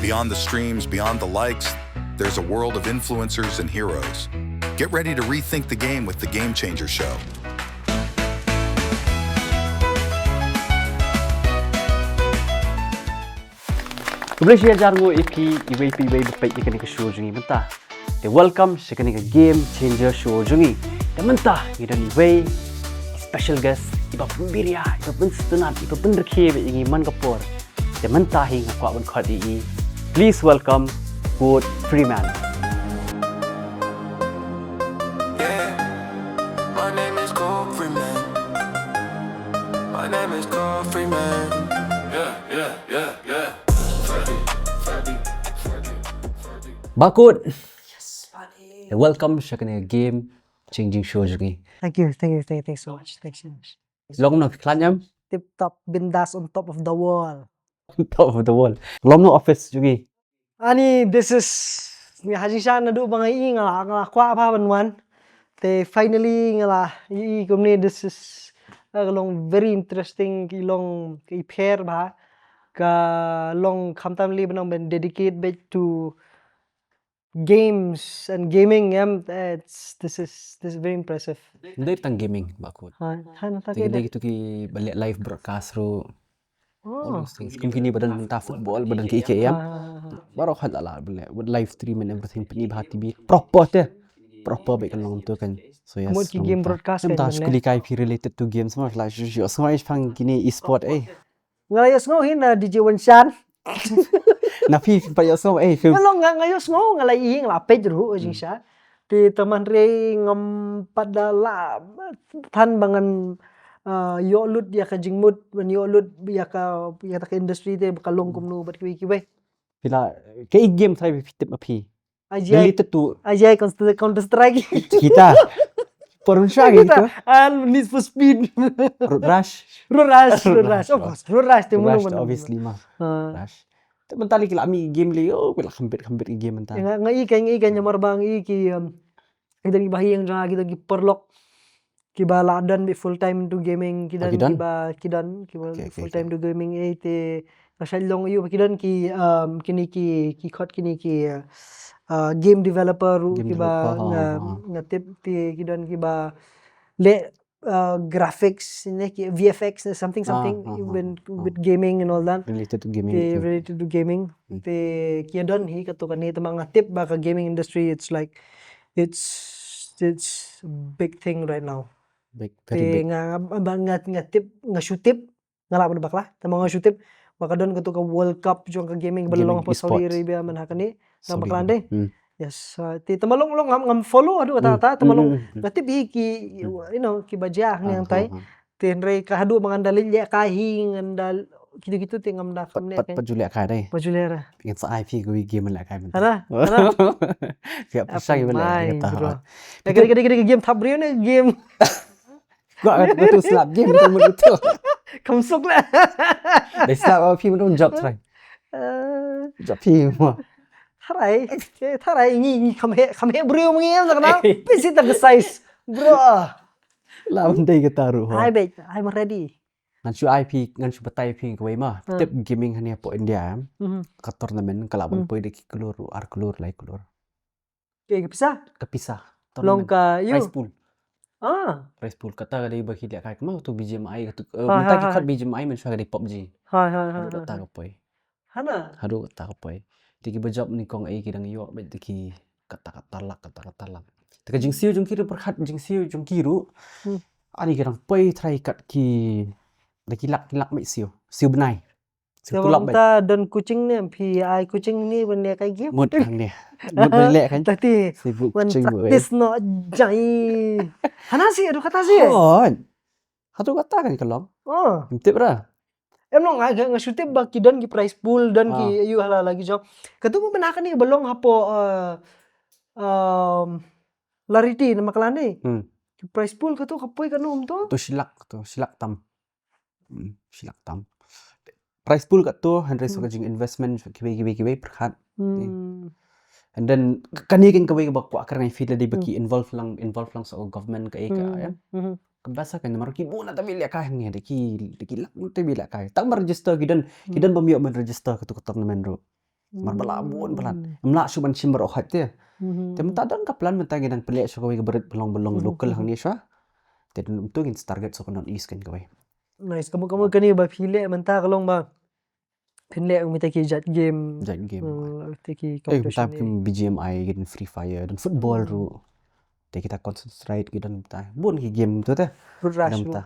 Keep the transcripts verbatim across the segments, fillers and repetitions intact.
Beyond the streams, beyond the likes, there's a world of influencers and heroes. Get ready to rethink the game with The Game Changer Show. Khublei shibun ïa phi iwei pa iwei ba peit ïa kane ka show jong ngi mynta. Te welcome sha kane ka Game Changer Show jong ngi. Te mynta ngi don iwei special guest iba pynbiria, iba pynsngewtynnat, iba pynrkhie bad ïa ngi man ka por. Te mynta hi nga kwah ban khot ïa i. Please welcome Kurt Freeman. Yeah, my name is Kurt Freeman. My name is Kurt Freeman. Yeah, yeah, yeah, yeah. Bah Kurt. Welcome sha kane ka Game Changer Show jong ngi. Thank you, thank you, thank you, thanks so much. Thanks so much. Long no klan yam. Tip top, bindas on top of the world. Top of the world. Long no office jong ngi. Ani, this is, nga hajisha naduh ba nga i nga la, nga la kwah ba ban wan. Te finally nga la i kumne, this is uh, long very interesting, ki long ki pher ba ka long khamtam li benang ben dedicate back to games and gaming, em, it's this is this is very impressive. Ndai tang gaming Bah Kurt. Ha, han ta Te ke dei kitu ki ba leh live broadcast ruh. All those things. Kum kini ba don mynta football, ba don ki ki em. Baroh khat la la ba leh with live stream and everything, pyni bha T V. Proper te. Proper ba kan long tu kan. So yes. Mut ki game broadcast kan Mynta leh. Skuli kai phi related to games mo, like you so much fang kini e-sport eh. Nga la ïohsngew hi na D J Wanshan. Na phi phi pa ïohsngew eh phi. Nga long nga nga ïohsngew, nga la i nga la peit ruh jingshisha. Te tangba hynrei ngam pat da lah than ba ngan uh, ïoh lut ïa ka jingmut, ban ïoh lut ïa ka ïa ka industry te ba ka long kumno bad kiwei kiwei. Phi la ka i game try phi tip ma phi. Ajai Related to ajai Counter Counter Strike. kita. Por un sha gitu. Al Need for Speed. Road Rush. Road Rush, Road Rush. Of course, Road Rush te Road mulu Rush mulu. Obviously mah. Ah. Rush. Te mynta li ki la mi game li, oh ki la khambit khambit ki game mynta. Nga nga i ka nga i ka nyamar bang i ki um, ki don ki bahaïing jong ki don ki paralok. Ki ba la don bit full time to gaming, ki don Ki don? Ki ba ki don ki ba Okay, okay, full time to gaming eh te nga shait long ïa ki don ki um, kini ki ki khot kini ki uh, game developer ruh Game ki ba developer, ha, nga ha, ha. Nga tip te ki don ki ba le uh, graphics ne ki V F X ne something Ah, something ah, ah, even ah. With gaming and all that. Related to gaming. Te Okay. Related to gaming. Hmm. Te ki don hi ka tu ka ni te ma nga tip ba ka gaming industry it's like it's it's a big thing right now. Big, Te very big. Nga ba nga nga tip nga shu tip nga lah ban bakla. Te ma nga shu tip ba ka don ka tu ka World Cup jong ka gaming ba Gaming long ha Saudi esports. Arabia man ha kane. Nga Saudi bakla Arabia. Dei. Hmm. Yes. Uh, te te ma long long ngam ngam follow haduh kata Hmm. kata te ma Hmm, long hmm, hmm. nga tip hi ki you know ki ba jia ne Ah, yang tai. ah, ah. Te hynrei ka haduh ba ngan da leh kai hi ngan da kitu kitu te ngam da Pat kam ne pat kan. Pat ju leh kai dei. Ba ju leh ra. Ngan sa ai phi ka game leh kai mynta. Hana hana. Ka pisa ki leh Mai, kata. Bro. Ha. Ya kali kali kali game thap briew ne game. Gua gua tu slap game tu mut tu. Kam suk lah. Dei slap phi mut job try. Eh, Job phi mo. Tharai. Eh, tharai ngi ngi kam he kam he briew ngi em tak na. Pisi tak size. Bro. La ban dei kata ruh. Ha. Ai bet, I'm ready. Ngan shu ai phi, ngan shu batai phi kawei ma. Hmm. Tip gaming hane hapoh India em. Mhm. Ka tournament ka lah ban Hmm. poi da ki klur ruh, ar klur, lai klur. Okay, ka pisa. Ka pisa. Long Tournament. ka you. Prize pool. Ah. Prize pool kata ka dei ba ki leh kai kama tu B G M I ka tu. Eh, Ha, mynta ha, ki ha. Khot B G M I, mynshuwa ka dei pub G. Ha ha ha. Haduh Ha, kata ha. Ka poi. Hana. Haduh kata Ka poi. Te ki ba job ni kong ai ki dang ïoh bad te ki kata kata lak, kata kata lak. Te ka jingsiew jong ki ruh pyrkhat jingsiew jong ki ruh. Hmm. Ani ki dang poi try kat ki da ki lak ki lak mai siew. Siew bnai. Siew Te tulop mai. Mynta don coaching ne, phi ai coaching ne ban leh kai game. Mut kan ne. Mut ban leh kan. Tati. Sibuk Wan coaching buat. Practice no jai. Hana si, haduh kata si. Oh. Haduh kata kan ka long. Oh. Im tip ra. Em long nga nga shu tip ba ki don ki prize pool, don Ah. ki you hala lagi job. Katu pun bena kani ba long hapoh uh, um, Lariti na Maklan ni. Hmm. Ki prize pool katu ka poi ka nom tu. Tu shilak tu, shilak tam. Hmm, shilak tam. Prize pool kat tu, hynrei so Hmm. ka jing investment kiwei kiwei kiwei pyrkhat. Hmm. And then kani kan kawei ba kwah kyrngai field dei ba Hmm. ki involve lang, involve lang so government ka eka Hmm. ya. Hmm. Ka biasa kan mar ki bu na tabi leh kai ni da ki da ki lak na tabi leh kai. Tang ba register ki don, ki Hmm. don ba ïoh ban register ka tu ka tournament ruh. Mar ba la bun plan. Em lah shu ban shim baroh hait te. Te mynta don ka plan mynta ngi dang pynleh sha kawei ka barit ba long ba long local hangne sha. Te don tu ngin target sha ka North East kan kawei. Nice, kamu kamu kani ba phi leh mynta ka long ba phin leh mynta ki jait game. Jait game. Hmm, mynta ki competition. Eh, mynta ki B G M I, ki Free Fire, don football ruh. Te kita Counter Strike ki don mynta. Bun ki game tu te. Road Rash. Don mynta.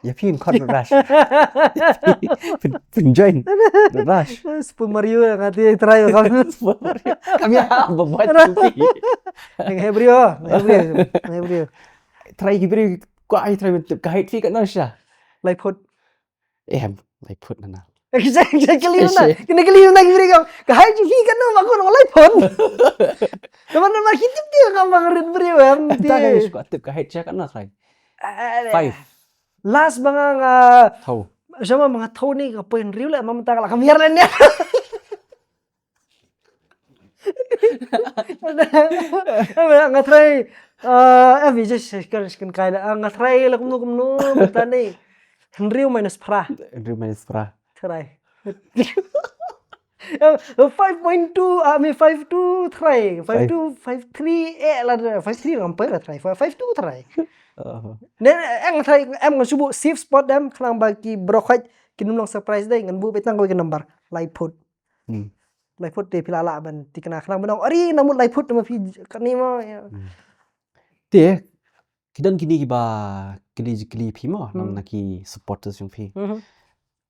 Ya phi khot Road Rash. Phin, phin join Road Rash. Super Mario nga te try kam. Super Mario. Kam ya ba buat tu. Ngai brio, ngai brio, ngai brio. Try ki brio ko ai try mynta ka height phi katno sha. Lai phut. Em, lai phut na na. Exactly na. Kena kali na ki brio. Ka height phi katno ma ko lai phut. Teman teman kita dia kam bang rit brio em. Tak ada squat tip ka height sha katno try. Five. Last ba nga nga thaw. Sama ba nga thaw ni ka point riu la ma mynta ka la kam yar len ya. Nga try, eh, eh, vi just kan kan kai la nga try la kumno kumno mynta ni. Hynriu minus phra. Hynriu minus phra. Try. Eh, five point two, I mean five two try. Five two, five three eh la five three ngam poi la try. Five two try. Ne em try em ngan shu buh safe spot em khnang ba ki brokhoit kin ym long surprise dei ngan buh beit tang kawei ka number. Lai phut. Lai phut te phi la lah ban thikna khnang ban ong ari na mut lai phut ma phi kani ma. Te ki don kini kiba kili kili phi mo nang na ki supporters jong phi.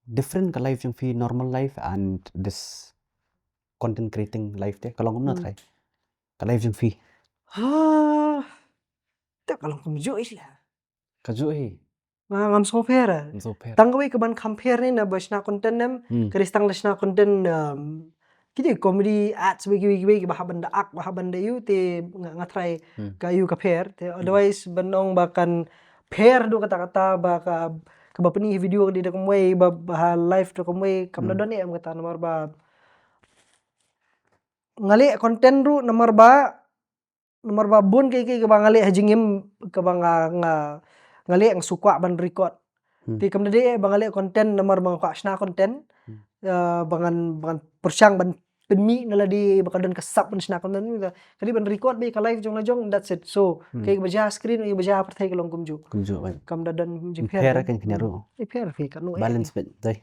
Different ka life jong phi, normal life and this content creating life te ka long kumno try. Ka life jong phi. Ha. Te ka long kumjuh ila. Ka juh hi. Nga ngam sngew pher. Ngam sngew pher. Tang kawei ka ban compare ni na ba shna content em. Ka ris tang la shna content, um, ki dei comedy ads wei wei wei ba ha ban da ak ba ha ban da yu te nga, nga try ka yu ka pher te otherwise ban ong ba kan pher du kata kata ba ka ka ba pynni video ka dei da kumwei ba, ba ha live da kumwei kam da don em kata namar ba nga leh content ruh namar ba namar ba bun kiei kiei kaba nga leh ha jingim kaba nga nga nga leh nga shu kwah ban record. Te kam da dei ba nga leh content namar ba nga kwah shna content. Eh, ba ngan ba ngan pyrshang ban pynmih na lade ba ka don ka sap ban shna content. Ka dei ban record ba ka live jong la jong that's it. So kiei ba jia screen kiei ba jia pyrthei ka long kumjuh. Kumjuh. Kam da don jingpher. Pher kan kena ruh. Eh pher pher kan balance bit dei.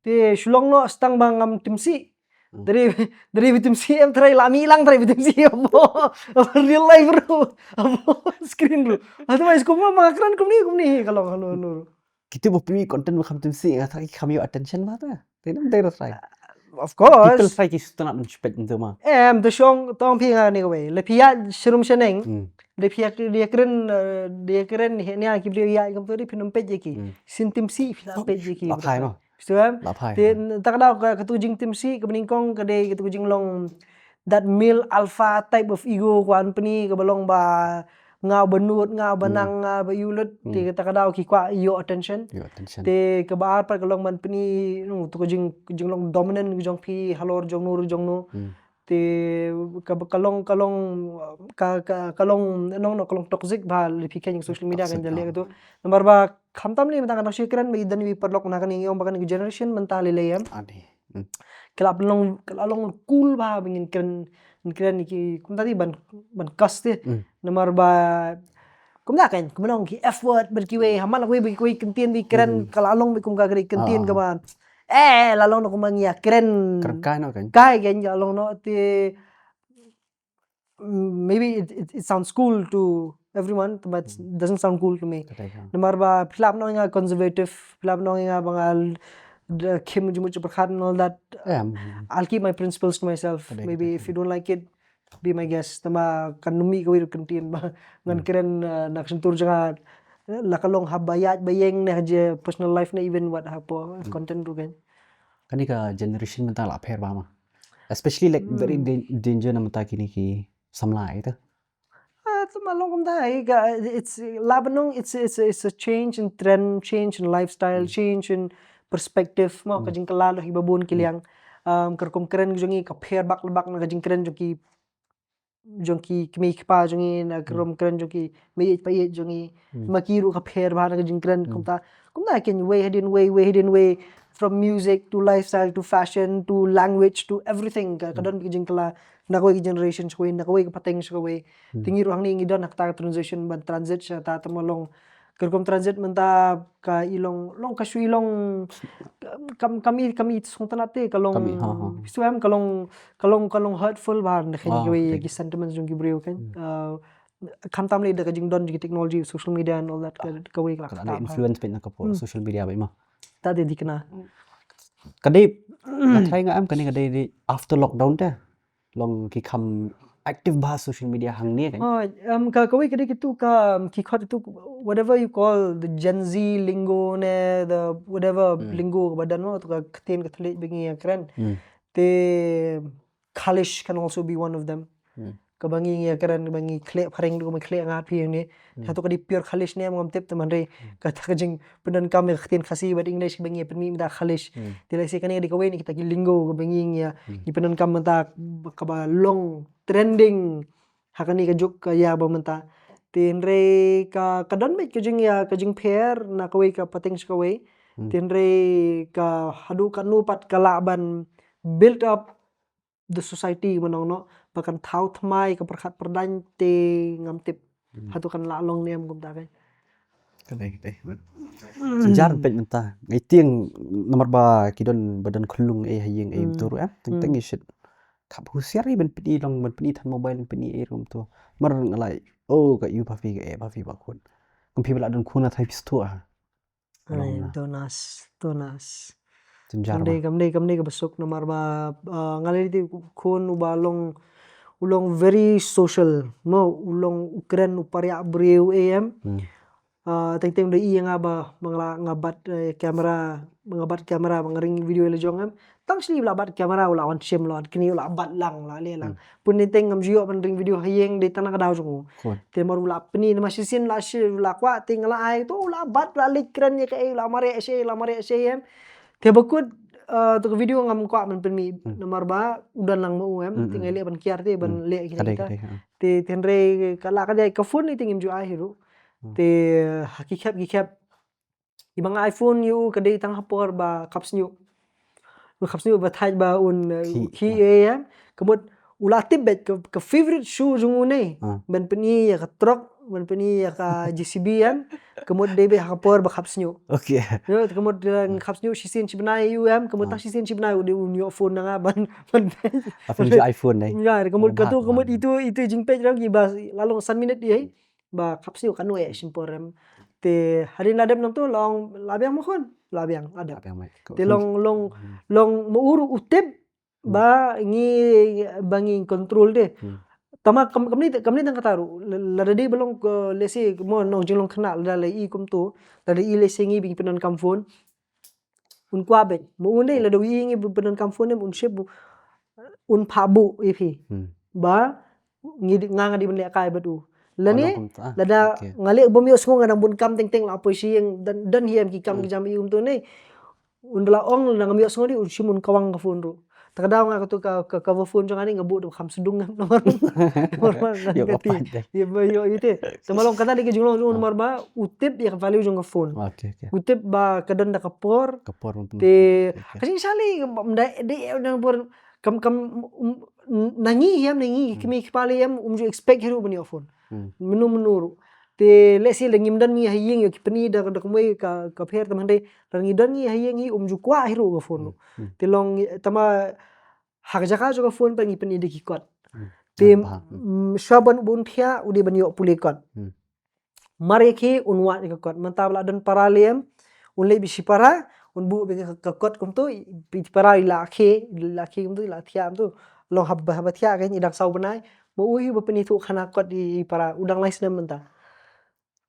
Te shu long noh stang ba ngam timsi. Dari dari bi timsi em trai la mi lang trai bi timsi abo. Real life bro. Abo screen bro. Atu mai skum ma kran kumni kumni kalau kalau. Kita ba pynmih content ba kham timsi nga trai kham ïoh attention ba ta. Te nam dei trai. Of course. People trai ki sutna men spek ntu ma. Em tu shong tong phi nga ni kawei. Le phi ya shrum sheneng. De phi ya de kren de kren ni ya ki bri ya kam tu de phi num pej ki. Sin timsi phi la pej ki. Ba phai no. Bistu em? Te tak da ka tu jing timsi ka bning kong ka dei ka tu jing long that male alpha type of ego kwan pni ka ba long ba nga ba nut nga ba nang nga ba yulut te tak da ki kwa your attention. Your attention. Te ka ba ar pat ka long ban pni tu ka jing jing long dominant ka jong phi halor jong nur jong no. Te ka ka long ka long ka ka ka long nong no ka long toxic ba le phi khein social media kan jale ka tu. Namar ba khamtam le mynta ka nang shi kren ba i dan wi parlok na ka ning yong ba ka ning generation mynta le le yam. Ade. Ka la long ka la long cool ba ba ngin kren ngin kren ki kumta di ban ban kas te. Namar ba kumta kan kumnong ki effort ber ki wei hamal wei ber ki wei kentien bi kren ka la long bi kum ka kri kentien ka ba. Eh la long no kumang ya kren. Kren kai no kan. Kai kan ya long no te maybe it, it, it sounds cool to everyone but it doesn't sound cool to me. Namar ba phi la nong nga conservative phi la nong nga ba nga khim jumut jumut and all that. I'll keep my principles to myself. Maybe if you don't like it be my guest. Tama kan numi ka wir kentien ba ngan kren na ka sentur janga la ka long haba yat ba yeng ne je personal life ne even what hapo content tu kan. Kani ka generation mynta la pher ba ma. Especially like very danger na mynta kini ki samla ita. Ah, tu ma long kumta i ka it's la benung it's it's it's a change in trend, change in lifestyle, change in perspective mo ka jingkylla hi ba bun ki liang. Um, ka rukom kren jong i ka pher bak bak na ka jingkren jong ki jong ki kmie ki kpa jong ngi, na ka rukom kren jong ki meiieid paieid jong ngi. Ma ki ruh ka pher bha na ka jingkren kumta. Kumta kin wei hadien wei, wei hadien wei, from music to lifestyle to fashion to language to everything. Ka, ka don ka jingkylla na kawei ka generation sha kawei, na kawei ka pateng sha kawei. Te ngi ruh hangne ngi don ha kata ka transition ban transit sha kata, te ma long ka rukom transit mynta ka i long, long ka shu i long kam, kam i, kam i sngewtynnat te, ka long, ka long, ka long, ka long hurtful bha na kane kawei ïa ki sentiments jong ki briew kan. Khamtam lei da ka jingdon jong ki technology, social media and all that, ka, kawei ka la kata influence peit na ka por social media ba i ma. Ta de dikna. Ka dei, nga try nga em kane ka dei, dei after lockdown te long ki kham active bha social media hangne kan. Oh, um, ka, kawei ka dei kitu ka, um, ki khot itu, whatever you call the Gen Z lingo ne, the whatever lingo ba don, no, to ka ktien ka thylliej ba ngi ïa kren. Te khalish can also be one of them. Kaba ngi ïa kren, ba ngi khleh phareng, kaba ngi khleh ngat phi ne. Hato ka dei pure khalish ne em ngam tip, te hynrei kata ka jingpyndonkam ïa ka ktien Khasi bad English ba ngi pynmih mynta khalish. Te lehse kane ka dei kawei na kita ki lingo kaba ngi ïa, ngi pyndonkam mynta kaba long trending ha kane ka juk ka ïa ba mynta. Te hynrei ka, ka don beit ka jingïa, ka jingpher na kawei ka pateng sha kawei. Te hynrei ka haduh katno pat ka lah ban build up the society, mynno, no, ba kan thaw thymmai ka pyrkhat pyrdaiñ te ngam tip. Hato kan lah long ne em kumta kan. Ka dei, ka dei. Jynjar peit mynta. Ngi tieng namar ba ki don ba don khyllung ei ha ïing ei, em, tu ruh em. Teng teng ngi shit khap husiar ei ban pyni long, ban pyni than mobile, ban pyni ei ruh em tu. Mar nga lai, oh, ka ïu pha phi, ka eh pha phi ba khun. Kum phi ba lah don khun na thai phi sthu ha. Ai, donas, donas. Jynjar. Kam dei, kam dei, kam dei kaba suk namar ba, ah, nga lei te khun uba long, u long very social, no, u long u kren, u pariah briew ei em. Ah, teng teng da i ïa nga ba, ba nga la, nga bat, eh, camera, ba nga bat camera, ba nga ring video la jong em. Tang shi ba la bat camera, u la wan shim, u la wan kni, u la bat lang, u la leh lang. Pun ne teng ngam ju ïoh ban ring video ha ïing, dei tang na ka daw jong u. Te mar u la pyni, namar shisien la shi, u la kwah, te nga la ai, to u la bat, u la leit kren ïa kaei, u la mareh shi, u la mareh shi em. Te ba kut, eh, to ka video ngam kwah ban pynmih, namar ba u don lang ma u em. Te nga leh ban kiar te, ban leh kine kita. Te, te hynrei ka la ka dei ka phone ni te ngim ju ai hi ruh. Te ha ki khep, ki khep. Iba nga iPhone ïa u ka dei tang ha por ba khap sniuh. Ba khap sniuh ba thait ba un, eh, khih, eh, em. Ka mut u la tip beit ka, ka favorite shoe jong u ne. Ban pyni ïa ka truck, ban pyni ïa ka J C B em. Ka mut dei beit ha ka por ba khap sniuh. Ka mut, eh, khap sniuh shisien shi bnai ïa u em. Ka mut tang shisien shi bnai u dei un ïoh phone na nga ban, ban. Ka mut katu, ka mut itu, itu jingpeit rang ki ba la long san minit ïa. Ba khap sniuh kano eh shim por em. Te hadien la dep nangtu long la biang ma khun, la biang, la dep. Te long, long, long ma u ruh u tip ba ngi, ba ngi control de. Tama kam, kam ni, kam ni tang kata ruh. Lada dei ba long ko lehse mo nong jinglong khynnah lada la i kumtu. Lada i lehse ngi ba ngi pyndonkam phone. Un kwah beit. Ma u ne lada u ïohi ngi pyndonkam phone em un shim, un phah buh ïa phi. Ba ngi di, nga nga dei ban lehkai bad u. Lane lada nga leh bym ïohsngew nga dang bun kam teng teng la poi sha ïing, don hi em ki kam ki jam ïa u mynta ne. Un da la ong lada ngam ïohsngew dei un shim un kawang ka phone ruh. Ta ka daw nga katu ka, ka cover phone jong nga ne nga buh da kham sdung ngam namar. Namar ba nga kati. Ïa ba ïoh ïa te. Te ma long kata dei ka jinglong jong u namar ba u tip ïa ka value jong ka phone. U tip ba ka don da ka por. Te ka jingshah lei kam da dei ïa u na por kam, kam, um, na ngi hi em, na ngi kmie kpa lei em um ju expect hi ruh ban ïoh phone. Mynno mynno ruh. Te lehse lada ngim don ngi ha ïing ïoh ki pyni da, da kumwei ka, ka pher, te hynrei lada ngi don ngi ha ïing hi um ju kwah hi ruh ka phone ruh. Te long tama ha ka jaka jong ka phone pat ngi pyni da ki kot. Te, mm, shuwa ban, ban thiah u dei ban ïoh pule kot. Mar ïa ki un wad ïa ka kot. Mynta ba la don para lei em un leit beit shipara un buh beit ka, ka kot kumtu, beit para i la khie, i la khie kumtu, i la thiah kumtu. Long haba, haba thiah kein i dang saw bnai. Ma u hi ba pyni thuh khana kot i, i para u dang lai snem mynta.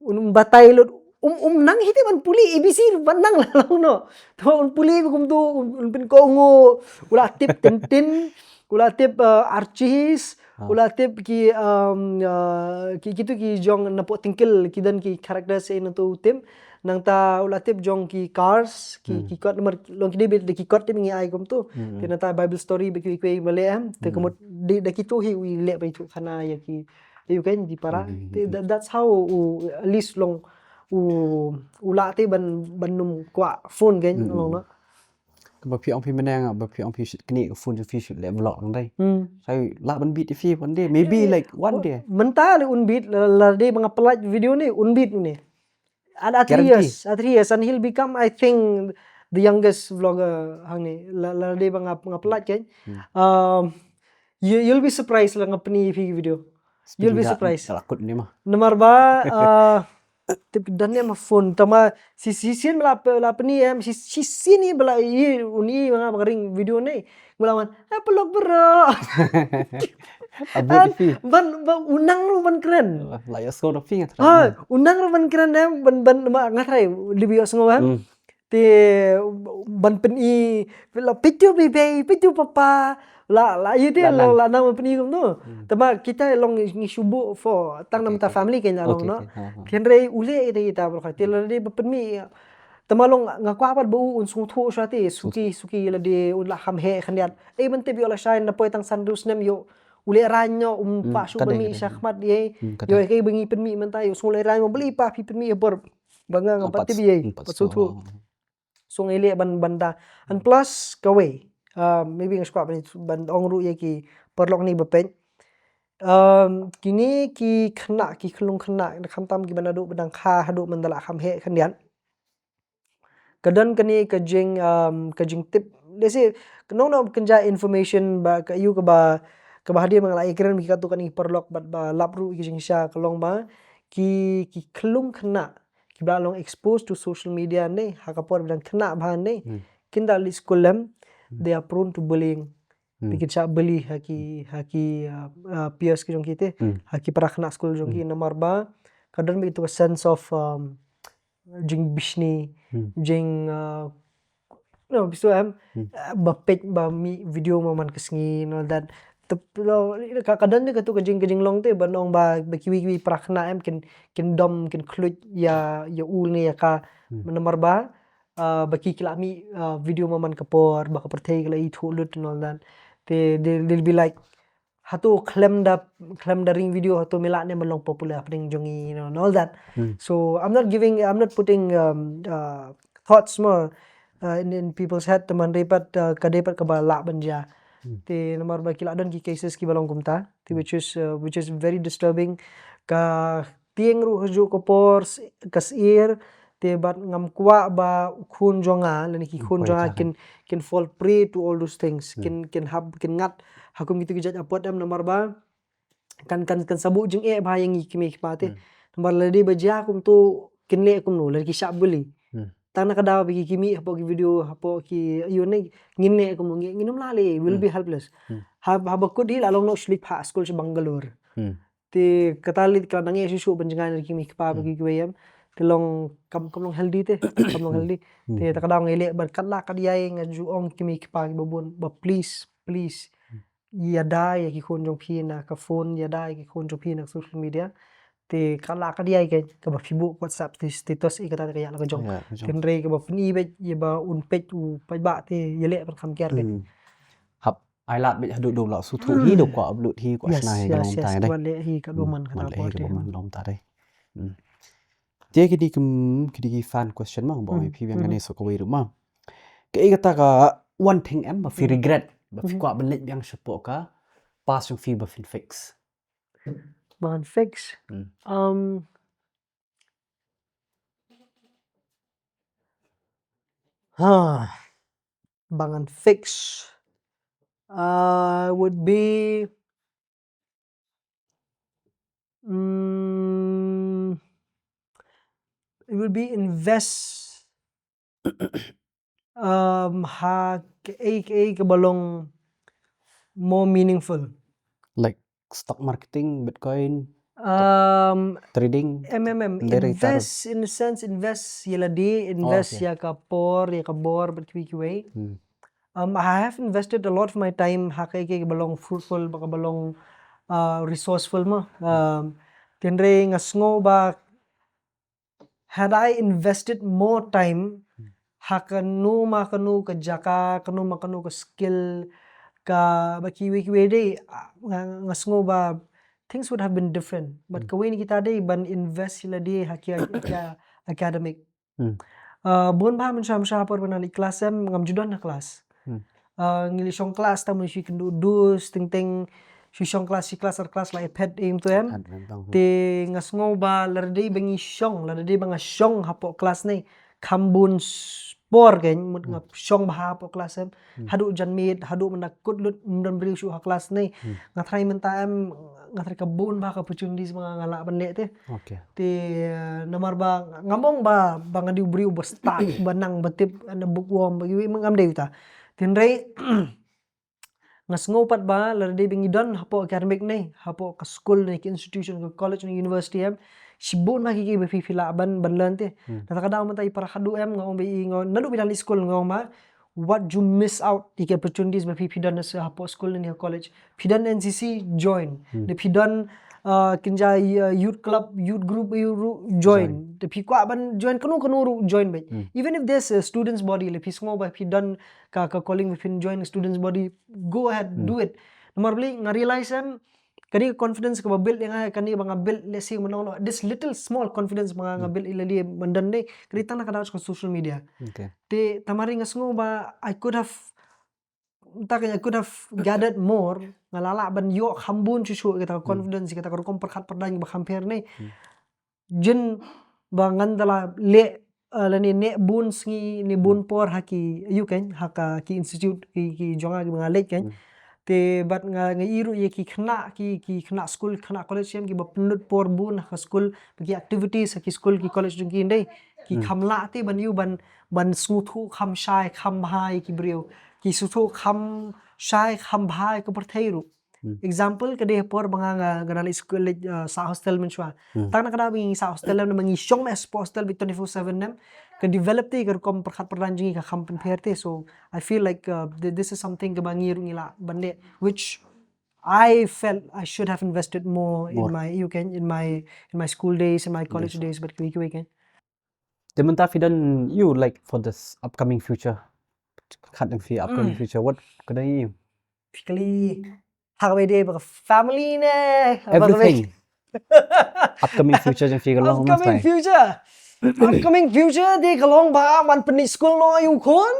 Un, um batai lut, um, um nang hi te ban pule A B C ban nang la long no. To un pule kumtu, un, un pynkohnguh, u la tip Tintin, u la tip, uh, Archie's, u la tip ki, um, uh, ki, kitu ki jong na pok tingkil ki don ki characters ïa na tu u tip. Nangta u la tip jong ki cars, ki, hmm, ki kot, namar long ki dei beit da ki kot te ngi ai kumto. Hmm. Te nangta Bible story bad kiwei kiwei ba leh em. Te, hmm, ka mut dei da kito hi u leh ba ithuh khana ïa ki, ïa u kein ki para. Hmm. Te that, that's how u, at least long u, u lah te ban, ban nym kwah phone kein, hmm, long na. Kaba phi ong phi mynne, ba phi ong phi should knieh ka phone, phi should leh vlog nang dei. Hmm. Sa lah ban beat phi one day. Maybe, eh, like, one day. Mynta leh un beat, la, la dei ba nga pynlait video ne, un beat ne. At, at three years, at three years, and he'll become, I think, the youngest vlogger hangne. La, la dei ba nga, nga pynlait kein. Hmm. Um, you, you'll be surprised la nga pyni phi video. You'll be surprised. Ka la kut ni ma. Namar ba, uh, tip don ne ma phone, tama shisien ba la, la pyni em, shi, shisien ba la ïohi, uni ba nga ba ring video ne. Ba la wan, eh, pelok bro. Abut phi. Ban, ban, u nang ruh ban kren. La ïohsngew da phi nga tharai. Ha, u nang ruh ban kren em, ban, ban, ma, nga tharai, dei ba ïohsngew em. Hmm. Te, ban pyni, la, "Pitu baby, pitu papa." La, la, ïa te, la, la nang ban pyni kumno. Hmm. Tama kita long ngi shu buh for, tang namar ta family kein la long, no. Okay, okay. Ha, ha. Hynrei u leh ïa te kita ba la, te la dei ba pynmih. Tama long nga kwah pat ba u un sngewthuh shuwa te, suki, suki la dei un la kham heh khyndiat. Ei ban tip ïoh la shai na poi tang san du snem ïoh u lehraiñ noh, um pat shu pynmih sha khmat ei. Hmm, ïoh kaei ba ngi pynmih mynta ïoh sngewlehraiñ mo, balei pat phi pynmih ha por ba nga ngam pat tip ei. Pat sngewthuh. So ngi leh ban, ban da. And plus kawei, uh, maybe nga shu kwah ban, ban ong ruh ïa ki paralok ni ba peit. Um, kine ki khynnah, ki khyllung khynnah, khamtam kiba naduh ba dang kha haduh mynta la kham heh khyndiat. Ka don kane ka jing, um, ka jingtip. Let's say, ka nong nong kynja information ba ka ïoh kaba, kaba hadien ba nga la ïakren ba ki katto katne ki paralok bad ba lap ruh ki jingshisha ka long ba ki, ki khyllung khynnah kiba la long exposed to social media ne ha ka por ba dang khynnah bha ne. Hmm. Kin da leit skul lem, hmm, they are prone to bullying. Hmm. Te kin shah bully ha ki, ha ki, uh, uh, peers ki jong ki te, hmm, ha ki para khynnah skul jong ki, hmm, namar ba ka don beit tu ka sense of, um, jingbishni, hmm, jing, uh, no, bisu em, hmm, uh, ba peit ba mih video ma man ka sngi, you know, that. Te, lo, ka, ka don ne katu ka jing, ka jinglong te, ba nong ba, ba kiwei kiwei para khynnah em, kin, kin dom, kin khluit ïa, ïa u ne ïa ka, hmm, namar ba, uh, ba ki, ki la mih, uh, video ma man ka por, ba ka pyrthei ka la ithuh lut and all that. Te, they, they'll be like, hato khlem da, khlem da ring video hato me lah ne ban long popular hapdeng jong ngi, you know, and all that. Hmm. So I'm not giving, I'm not putting, um, uh, thoughts mo, uh, in, in people's head, tangba dei pat, uh, ka dei pat kaba lah ban jia. Hmm. Te namar ba ki la don ki cases kiba long kumta, te, hmm, which is, uh, which is very disturbing. Ka tieng ruh ha kajuh ka por, s-, ka syiar, te bad ngam kwah ba u khun jong nga, lane ki khun jong nga kin, kin fall prey to all those things. Hmm. Kin, kin hap, kin ngat ha kum kitu ki jait apot em namar ba kan, kan, kan sa buh jingeh bha ïa ngi ki kmie ki kpa te. Hmm. Namar lada dei ba jia kumtu kin leh kumno, lada ki shah bully. Hmm. Tang na ka daw ba ki, ki mih hapoh ki video, hapoh ki, ïoh ne, ngin leh kumno, ngin, ngin ym lah leh, we'll, hmm, be helpless. Hmm. Ha, haba kut hi la long noh shu leit phah skul sha Bangalore. Hmm. Te kata leit ka la nang ïa shuh shuh ban jngai na ki kmie ki kpa ba, hmm, ki kiwei em. Te long kam, kam long healthy te, kam long healthy. Hmm. Te ta ka daw ngi leh bad katba kat ïa nga ju ong ki kmie ki kpa kiba bun ba please, please. Hmm. Ïada ïa ki khun jong phi na ka phone, ïada ïa ki khun jong phi na ka social media. Te katba kat ïa ka, kaba phi buh WhatsApp te status, ïa kata ka ïa la ka jong. Ïa la ka jong. Te hynrei kaba pyni beit ïa ba un peit u paidbah te ïa leh ban kham kiar beit. Hmm. Hap ai lad beit haduh dong la shu thuh hi, dong kwah upload hi, kwah shna hi ka long tai dei. Yes, yes, yes, kwah leh hi ka long man ka long tai dei. Hmm. Te kine ki, kine ki fan question ma, ba ong ïa phi biang kane sa kawei ruh ma. Kaei kata ka one thing em ba phi regret, ba phi kwah ban leit biang shapoh ka past jong phi ba phin fix? Ba ngan fix. Hmm. Um, ha, ba ngan fix, uh, would be, mm, it would be invest, um, ha kaei kaei kaba long more meaningful. Like stock marketing, Bitcoin, um, trading, M M M, invest, in a sense, invest ïa lade, invest ïa ka por, ïa ka bor bad kiwei kiwei. Hmm. Um, I have invested a lot of my time ha kaei kaei kaba long fruitful, ba kaba long, uh, resourceful ma. Um, te hynrei nga sngew ba had I invested more time ha kano ma kano ka jaka, kano ma kano ka skill, ka ba kiwei kiwei de, ah, nga, nga sngew ba things would have been different. But kawei na kita de ban invest ïa lade ha ki, ha ki academic. Ah, bun ba mynshwa mynshwa por ba nga leit klas em, ngam ju don ha klas. Ah, ngi leit shong klas tang mynshwa kynduh dus teng teng, shu shong klas shi klas ar klas la ïa phet im tu em. Te nga sngew ba lada dei ba ngi shong, lada dei ba nga shong hapoh klas ne, kham bun s-, por kein mut nga shong bha hapoh klas em. Haduh janmiet, haduh mynta kut lut ym don briew shuh ha klas ne. Nga tharai mynta em, nga tharai ka bun bha ka opportunities ba nga lah ban leh te. Te, eh, namar ba ngam ong ba, ba nga dei u briew ba stuck, ba nang ba tip, na bookworm, ba kiwei, ngam dei uta. Te hynrei nga sngew pat ba lada dei ba ngi don hapoh academic ne, hapoh ka skul ne, ka institution, ka college ne, university em, shibun ma ki ki ba phi, phi lah ban, ban learn te. Na kata ka daw mynta i para khadduh em, nga ong ba i, nga ong, naduh phi dang leit skul nga ong ba, what you miss out ïa ki opportunities ba phi, phi don na sa hapoh skul ne, college. Phi don N C C, join. Ne phi don, uh, kynja, uh, youth club, youth group, youth ru-, join. Te phi kwah ban join kano kano ruh, join beit. Even if there's a students body, le phi sngew ba phi don ka, ka calling ba phin join students body, go ahead, do it. Namar balei nga realize em, kane ka confidence kaba build ïa nga, kane ba nga build, let's say, mynno, this little small confidence ba nga, nga build ïa lade mynta ne, kane tang na ka daw ka social media. Te tang mar nga sngew ba I could have, mynta ka, I could have gathered more, nga lah lah ban ïoh kham bun shuh shuh kata ka confidence, kata ka rukom pyrkhat pyrdaiñ ba kham pher ne. Jin ba ngan da la leh, eh, lane neh bun sngi ne bun por ha ki, ïa u kein, ha ka ki institute, ki, ki jong nga kiba nga leit kein. Te bad nga, nga ïohi ruh ïa ki khynnah, ki, ki khynnah skul, khynnah college em, kiba pynlut por bun ha ka skul, ba ki activities ha ki skul, ki college jong ki, ym dei, ki kham lah te ban ïoh ban, ban sngewthuh kham shai, kham bha ïa ki briew. Ki sngewthuh kham shai, kham bha ïa ka pyrthei ruh. Example, ka dei ha por ba nga, nga, nga dang leit skul, leit, uh, sah hostel mynshwa. Tang na ka daw ba ngi sah hostel em, ba ngi shong mess hapoh hostel ba twenty-four seven em, ka develop te ka rukom pyrkhat pyrdaiñ jong ngi ka kham pynpher te. So I feel like, uh, th-, this is something kaba ngi ruh ngi lah ban leh, which I felt I should have invested more in my, ïa u kein, in my, in my school days, in my college days, bad kiwei kiwei kein. Te mynta phi don, you, like, for this upcoming future, khat ïa phi upcoming future, what ka don ïa u? Basically, ha kaba ïadei bad ka family ne, ha kaba ïadei. Everything. Upcoming future jong phi ka long, upcoming future. Upcoming future te ka long ba man pynleit skul noh ïa u khun.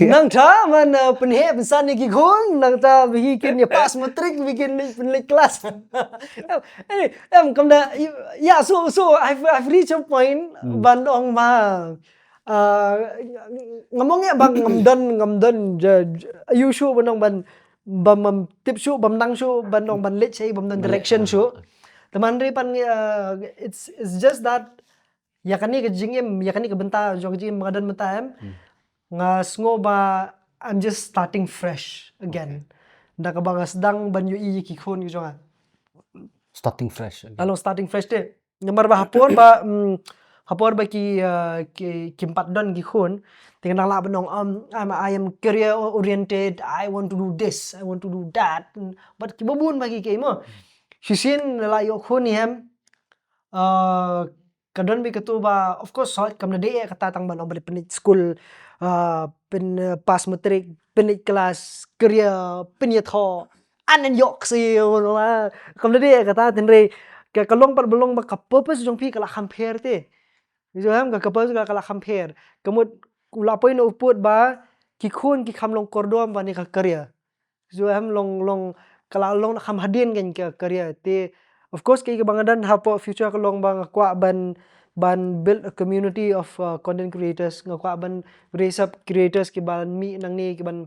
Nangta man, uh, pynheh pynsan ïa ki khun, nangta ba ki kin ïa pass matric, ba ki kin leit pynleit klas. Em, em, kam da, yeah, so, so I've, I've reached a point ban ong ba, uh, ngam ong ïa ba ngam don, ngam don, ja, ja, ïa u shuh ban ong ban, bym, bym tip shuh, bym nang shuh ban ong ban leit shaei, bym don direction shuh. Te hynrei pat, uh, it's, it's just that ïa kane ka jingim, ïa kane ka bynta jong ka jingim ba nga don mynta em, nga sngew ba I'm just starting fresh again. Da kaba nga sdang ban ïohi ïa ki khun ki jong nga. Starting fresh again. Nga long starting fresh te. Namar ba ha por ba, mm, ha por ba ki, uh, ki, kim pat don ki khun, te nga nang lah ban ong, um, I'm, I am career oriented, I want to do this, I want to do that. Bad kiba bun ba ki, ki mo. Shisien la ïoh khun ïa em, uh, ka don beit kato ba, of course, hooid, kam da dei eh kata tang ban ong ba leit pynleit skul, uh, pyn, uh, pass matric, pynleit klas, career, pynïathoh, an ïoh ksiew, kam da dei eh kata, te hynrei ka, ka long pat ba long ba ka purpose jong phi ka la kham pher te. Jong em, ka, ka purpose ka, ka la kham pher. Ka mut u la poi na u pud ba ki khun ki kham long kordom ba ne ka career. Jong em, long, long, ka la long kham hadien kein ka career te. Of course, kaei kaba nga don hapoh future ka long ba nga kwah ban, ban build a community of, uh, content creators, nga kwah ban raise up creators kiban mih nangne, kiban,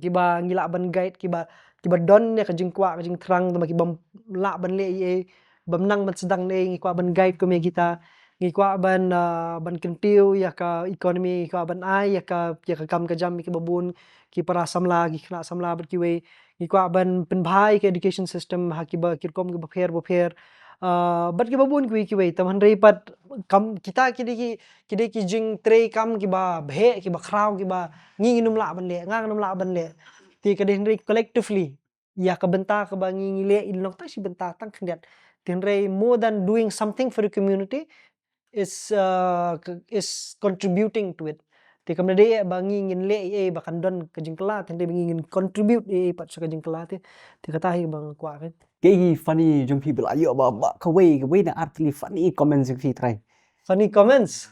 kiba ngi lah ban guide, kiba, kiba don ïa ka jingkwah, ka jingthrang, tangba ki bym lah ban leh ei ei, bym nang ban sdang ei ei, ngi kwah ban guide kum ïa kita. Ngi kwah ban, ah, ban kyntiew ïa ka economy, ngi kwah ban ai ïa ka, ïa ka kam ka jam ïa kiba bun, ki para samla, ki khynnah samla bad kiwei. Ngi kwah ban pynbha ïa ka education system ha kiba, ki rukom kiba pher ba pher. Ah, bad kiba bun kiwei kiwei. Te hynrei pat kam, kita ki dei ki, ki dei ki jingtrei kam kiba bheh, kiba khraw, kiba ngi ngim lah ban leh, nga ngam lah ban leh. Te ka dei hynrei collectively ïa ka bynta kaba ngi, ngi leh, i long tang shi bynta tang khyndiat. Te hynrei more than doing something for the community, is uh, is contributing to it. Te kam da dei ba ngi ngin leh ei ba kan don ka jingkylla, te ba ngi ngin contribute ei pat sha ka jingkylla te. Te kata hi ba nga kwah kan. Kaei funny jong phi ba la ïoh ba ba kawei kawei na artylli funny comments jong phi trai. Funny comments.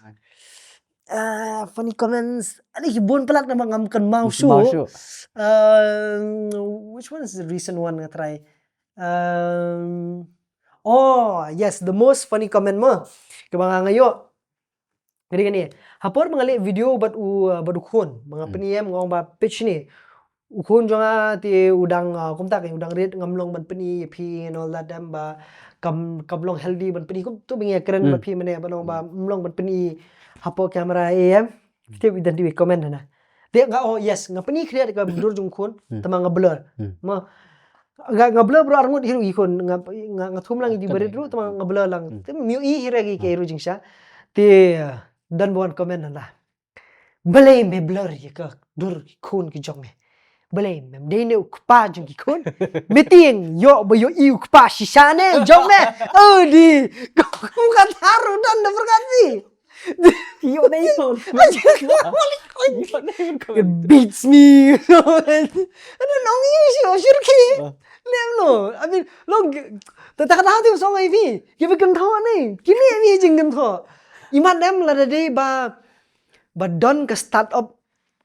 Ah, funny comments. Ani ki bun palat na ba ngam kynmaw shuh. Um, which one is the recent one nga try? Um, oh, yes, the most funny comment mo. Kaba nga nga ïoh. Kane kane. Ha por ba nga leh video bad u uh, bad u khun. Ba nga pyni em nga ong ba pitch ni. U khun jong nga te u dang uh, kumta ka u dang rit ngam long ban pyni ïa phi and all that em ba kam kam long healthy ban pyni kum tu ba ngi kren ba phi mane ba long ba ngam long ban pyni ha por camera em. Te u dang di comment na. Te nga oh yes nga pyni khriat ka dur jong u khun tama nga blur. Ma nga nga blur bro arngut hi ruh i khun nga nga nga thum lang i di barit ruh tama nga blur lang. Te myu i hi ra ki ke ruh jingsha. Te uh, don ba wan comment na la. Balei me blur ïa ka dur ki khun ki jong me. Balei me dei ne u kpa jong ki khun. Me tieng ïoh ba ïoh i u kpa shisha ne jong me. Oh di. Kum ka tharu don da berkat ni. Ïoh ne ïoh. It beats me. Ano nong ïoh shi o shirki. Lem no. I mean, long ta ta ka dau ti song ai vi. Ki ba kynthoh ne. Ki ne vi jingkynthoh. Imat em la da dei ba ba don ka start up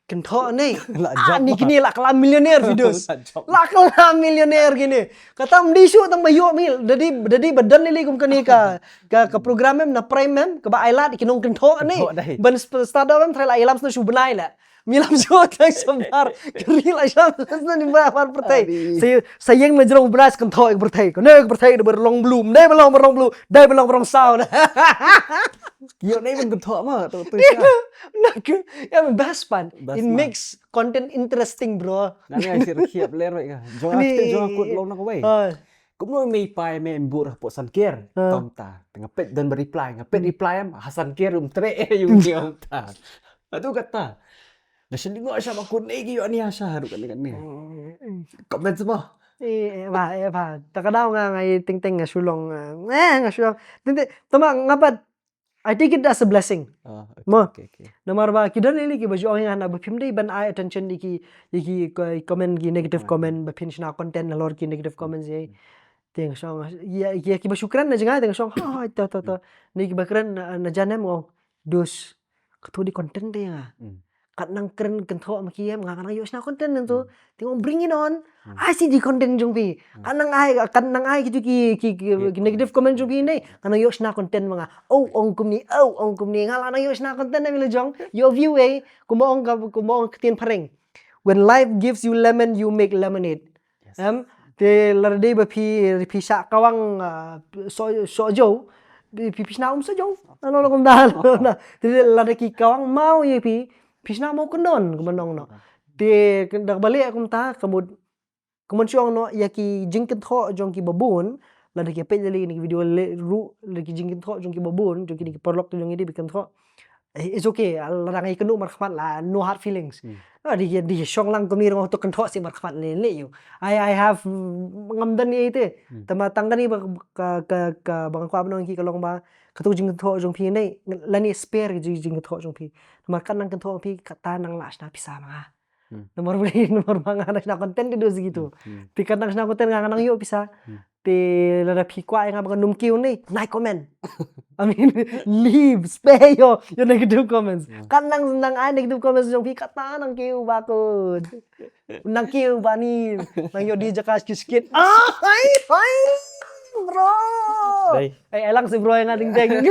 kynthoh ne. Ah ni kini la kala millionaire videos. La kala millionaire kini. Kata mdi shu tang ba ïoh mi dadi dadi ba don lili kum kani ka ka ka program em na prime em ka ba ai lad ki nong kynthoh ne. Ban start up em trai la ilam snu shu bnai la. Mi lam shu tang sabar. Kri la sham snu ni ba par pertai. Sa sa yang na jrong bnai kynthoh ek pertai. Ko ne ek pertai de ber long blue. Dai ba long ber long blue. Dai ba long ber long saw. Ïoh ne ban kynthoh ma tu tu. Nak ya best pan. It makes content interesting bro. Ngan ngai sir khiap ler wei ka. Jong aku jong aku long nak wei. Kumno mei pai me embur hapoh Sanker. Tom ta. Tengah pet dan bereply. Ngah pet reply am ha Sanker um tre eh yung dia um ta. Atu kata. Nga shen dingo sha ba kun eh ki yo ni ha sha haru kan kan ni. Comment semua. Eh ba eh ba. Takadau nga ngai ting ting nga shulong. Eh nga shulong. Ting ting tama ngapat I take it as a blessing. Ah, okay, Mo. Okay, okay. Namar ba ki don lili ki ba ju ong nga na ba phim dei ban ai attention di ki di ki ko- comment ki negative comment ba phin shna content halor ki negative comments ye. Teng shong ya ya ki ba shukran na jngai teng shong ha ha to to to. Ni ki ba kren na na janem ngong. Dus. Katu di content de nga. Hmm. Kat nang kren kynthoh ma ki em nga nang ïoh shna content nang tu. Teng ong bring it on. Ai si di content jong phi. Kan nang ai kan nang ai ki ki ki, ki, ki negative comment jong phi nei. Kan nang ïoh shna content ma nga. Oh ong kumni, oh ong kumni nga la nang ïoh shna content na mi la jong. Your view eh. Kumba ong ka kumba ong ktien phareng. When life gives you lemon, you make lemonade. Em te la dei ba phi phi sha kawang ah, so so jo. Phi phi shna um so jo. Ano lo kumda. Te la dei ki kawang mau ye phi. Phi shna mau kendon kumba nong no. Te da bale kumta kamut Kumon shuang no ya ki jingkynthoh jong ki babun la da ki peit lali ni ki video le ru la ki jingkynthoh jong ki babun jong ki ni ki paralok jong ki di bi kynthoh. Eh, it's okay la da ngai kenu markhmat la no hard feelings. Ah, di di shong lang kumni rong to kynthoh si markhmat le le yu. I I have ngam dan ni te. Tama tang dan ni ba ka ka ka bang kwa bnong ki ka long ba ka tu jingkynthoh jong phi nei la ni spare ki jingkynthoh jong phi. Tama kan nang kynthoh phi ka ta nang la shna pisa ma nga. Nomor bri nomor ba nga nang shna content di dos gitu. Ti kan nang shna content nga nang ïoh pisa. Ti lada phi kwah nga ba num kiu ni nai comment. I mean, leave spare your your negative comments. Kan nang nang ai negative comments jong phi kata nang kiu ba ko. Nang kiu ba ni nang ïoh di jaka skit skit. Ah, hai hai. Bro. Ai ai lang si bro nga ding ding.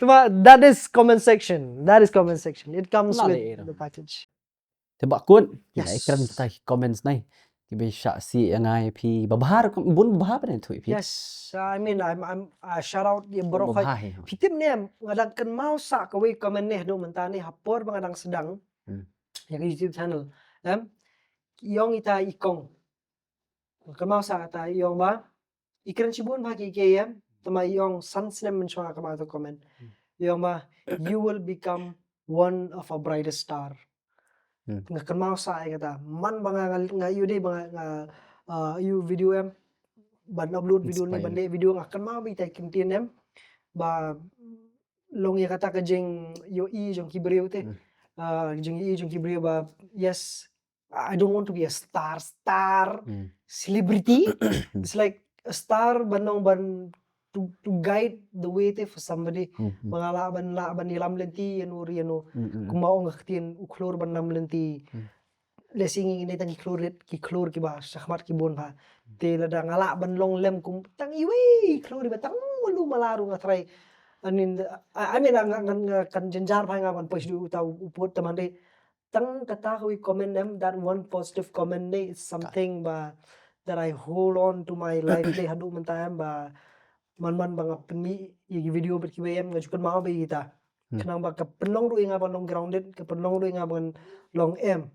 Tuma that is comment section. That is comment section. It comes with the package. Te ba kut ki nai kren tai comments nai. Ki bi sha si ya ngai phi babhar bun babhar ne thui phi. Yes, I mean I'm I'm uh, shout out ya bro. Phi tip ne nga dang kynmaw sa ka wei comment ne do mynta ne ha por ba nga dang sedang. Ya ka YouTube channel. Em yong ita i kong. Kynmaw sa ta yong ba i kren shibun ba ki ke yem tama yong san snem men shwa kama to comment. Yong ba you will become one of our brightest star. Nga kynmaw sa ai kata man ba nga nga yu dei ba nga uh, yu video em ban upload video ni ban dei video nga kynmaw ba itai kim tin em. ba long ïa kata ka jingïohi jong ki briew te. Hmm. Ah, jingïohi jong ki briew ba, yes, I don't want to be a star, star, hmm, celebrity. It's like a star ban long ban to, to guide the way te for somebody. Hmm, hmm. Ba nga lah ban, lah ban ïalam lynti ïano ïano. Hmm, hmm, hmm. Kumba ong ka ktien, u khlur ban lam lynti. Hmm. Lehse ngi ngin ïohi tang ki khlur rit, ki khlur kiba shakhmat ki bun bha. Te lada nga lah ban long lem kum tang iwei i khlur iba tang malu mala ruh nga tharai. I mean, I, I mean, nga, nga, nga kan jynjar bha nga ban poi sha uta u pud, tangba tang kata kawei comment em, that one positive comment ne, it's something ba that I hold on to my life ne haduh mynta em, ba man man ba nga pynmih ïa ki video bad kiwei em, nga ju kynmaw ba ïa kita. Hmm. Khnang ba ka pynlong ruh ïa nga ban long grounded, ka pynlong ruh ïa nga ban long em,